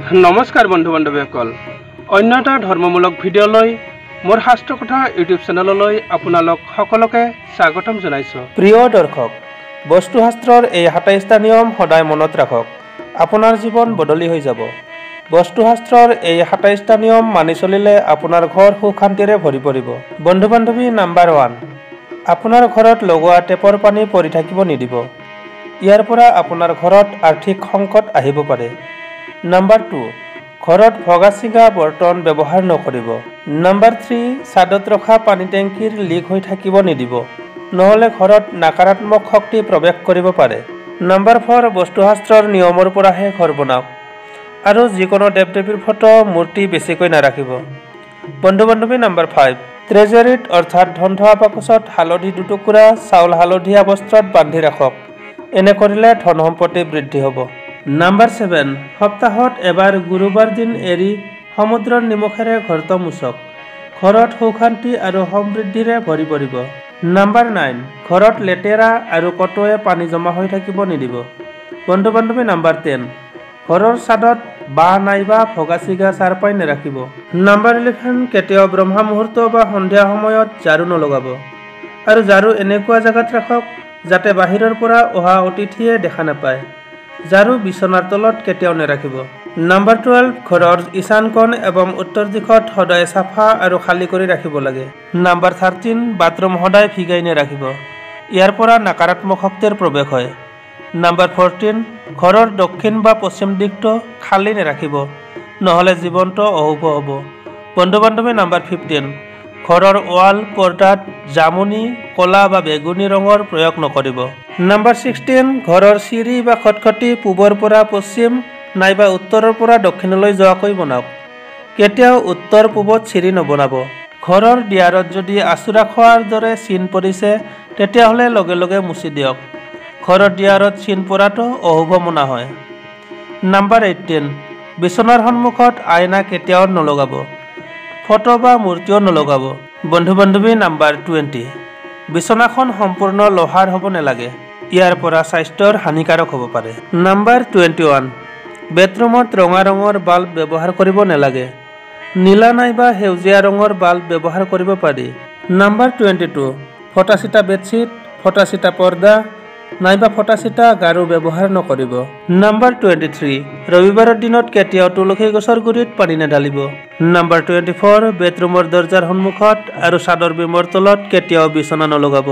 নমস্কাৰ বন্ধু বান্ধৱীসকল, অন্য এটা ধৰ্মমূলক ভিডিঅ'লৈ মোৰ শাস্ত্ৰ কথা ইউটিউব চেনেললৈ আপোনালোক সকলোকে স্বাগতম জনাইছোঁ। প্ৰিয় দৰ্শক, বস্তুশাস্ত্ৰৰ এই 27টা নিয়ম সদায় মনত ৰাখক, আপোনাৰ জীৱন বদলি হৈ যাব। বস্তুশাস্ত্ৰৰ এই 27টা নিয়ম মানি চলিলে আপোনাৰ ঘৰ সুখ শান্তিৰে ভৰি পৰিব। বন্ধু বান্ধৱী, নাম্বাৰ 1, আপোনাৰ ঘৰত লগোৱা টেপৰ পানী পৰি থাকিব নিদিব। ইয়াৰ পৰা আপোনাৰ ঘৰত আৰ্থিক সংকট আহিব পাৰে। নাম্বাৰ 2, ঘৰত ভগা চিগা বৰ্তন ব্যৱহাৰ নকৰিব। নাম্বাৰ 3, ছাদত ৰখা পানী টেংকিৰ লিক হৈ থাকিব নিদিব, নহ'লে ঘৰত নাকাৰাত্মক শক্তি প্ৰৱেশ কৰিব পাৰে। নাম্বাৰ 4, বস্তুশাস্ত্ৰৰ নিয়মৰ পৰাহে ঘৰ বনাওক আৰু যিকোনো দেৱ দেৱীৰ ফটো মূৰ্তি বেছিকৈ নাৰাখিব। বন্ধু বান্ধৱী, নাম্বাৰ 5, ট্ৰেজাৰীত অৰ্থাৎ ধন থোৱা বাকচত হালধি দুটুকুৰা চাউল হালধীয়া বস্ত্ৰত বান্ধি ৰাখক। এনে কৰিলে ধন সম্পত্তি বৃদ্ধি হ'ব। নাম্বাৰ 7, সপ্তাহত এবাৰ গুৰুবাৰ দিন এৰি সমুদ্ৰৰ নিমখেৰে ঘৰটো মোচক, ঘৰত সুখ শান্তি আৰু সমৃদ্ধিৰে ভৰি পৰিব। নাম্বাৰ 9, ঘৰত লেতেৰা আৰু কটোৱে পানী জমা হৈ থাকিব নিদিব। বন্ধু বান্ধৱী, নাম্বাৰ 10, ঘৰৰ ছাদত বাঁহ নাইবা ভগা চিগা চাৰপাই নাৰাখিব। নাম্বাৰ 11, কেতিয়াও ব্ৰহ্মা মুহূৰ্ত বা সন্ধিয়া সময়ত ঝাৰু নলগাব আৰু ঝাৰু এনেকুৱা জেগাত ৰাখক যাতে বাহিৰৰ পৰা অহা অতিথিয়ে দেখা নাপায়। ঝাৰু বিচনাৰ তলত কেতিয়াও নাৰাখিব। নাম্বাৰ 12, ঘৰৰ ঈশান কোণ এবং উত্তৰ দিশত সদায় চাফা আৰু খালী কৰি ৰাখিব লাগে। নাম্বাৰ 13, বাথৰুম সদায় ভিগাই নাৰাখিব, ইয়াৰ পৰা নাকাৰাত্মক শক্তিৰ প্ৰৱেশ হয়। নাম্বাৰ 14, ঘৰৰ দক্ষিণ বা পশ্চিম দিশটো খালী নাৰাখিব, নহ'লে জীৱনটো অশুভ হ'ব। বন্ধু বান্ধৱী, নাম্বাৰ 15, ঘৰৰ ৱাল পৰ্দাত জামুনি, ক'লা বা বেগুনী ৰঙৰ প্ৰয়োগ নকৰিব। নাম্বাৰ 16, ঘৰৰ চিৰি বা খটখটি পূবৰ পৰা পশ্চিম নাইবা উত্তৰৰ পৰা দক্ষিণলৈ যোৱাকৈ বনাওক। কেতিয়াও উত্তৰ পূবত চিৰি নবনাব। ঘৰৰ ডিয়াৰত যদি আঁচোৰা খোৱাৰ দৰে চিন পৰিছে তেতিয়াহ'লে লগে লগে মুচি দিয়ক। ঘৰৰ ডিয়াৰত চিন পৰাটো অশুভ মনা হয়। নাম্বাৰ 18, বিচনাৰ সন্মুখত আইনা কেতিয়াও নলগাব, ফটো বা মূৰ্তিও নলগাব। বন্ধু বান্ধৱী, নাম্বাৰ 20, বিচনাখন সম্পূৰ্ণ লোহাৰ হ'ব নালাগে, ইয়াৰ পৰা স্বাস্থ্যৰ হানিকাৰক হ'ব পাৰে। নাম্বাৰ 21, বেডৰুমত ৰঙা ৰঙৰ বাল্ব ব্যৱহাৰ কৰিব নালাগে, নীলা নাইবা সেউজীয়া ৰঙৰ বাল্ব ব্যৱহাৰ কৰিব পাৰি। নাম্বাৰ 22, ফটা চিটা বেডশ্বীট, ফটা চিটা পৰ্দা নাইবা ফটা চিটা গাৰু ব্যৱহাৰ নকৰিব। নাম্বাৰ 23, ৰবিবাৰৰ দিনত কেতিয়াও তুলসী গছৰ গুৰিত পানী নাঢালিব। নাম্বাৰ 24, বেডৰুমৰ দৰ্জাৰ সন্মুখত আৰু চাদৰ বিমৰ তলত কেতিয়াও বিচনা নলগাব।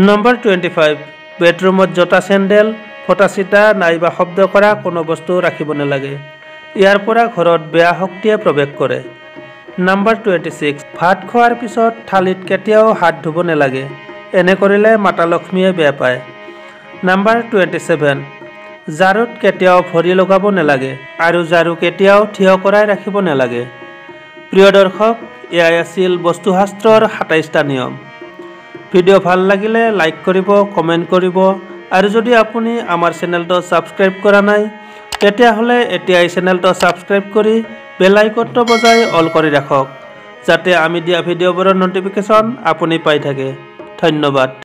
নাম্বাৰ 25, বেডৰুমত জোতা, চেণ্ডেল, ফটা চিটা নাইবা শব্দ কৰা কোনো বস্তু ৰাখিব নালাগে, ইয়াৰ পৰা ঘৰত বেয়া শক্তিয়ে প্ৰৱেশ কৰে। নাম্বাৰ 26, ভাত খোৱাৰ পিছত থালিত কেতিয়াও হাত ধুব নালাগে, এনে কৰিলে মাতা লক্ষ্মীয়ে বেয়া পায়। নাম্বাৰ 27, ঝাৰুত কেতিয়াও ভৰি লগাব নালাগে আৰু ঝাৰু কেতিয়াও থিয় কৰাই ৰাখিব নালাগে। প্ৰিয় দৰ্শক, এয়াই আছিল বস্তুশাস্ত্ৰৰ 27টা নিয়ম। ভিডিঅ' ভাল লাগিলে লাইক কৰিব, কমেণ্ট কৰিব আৰু যদি আপুনি আমাৰ চেনেলটো ছাবস্ক্ৰাইব কৰা নাই তেতিয়াহ'লে এতিয়াই চেনেলটো ছাবস্ক্ৰাইব কৰি বেল আইকনটো বজাই অল কৰি ৰাখক, যাতে আমি দিয়া ভিডিঅ'বোৰৰ ন'টিফিকেশ্যন আপুনি পাই থাকে। ধন্যবাদ।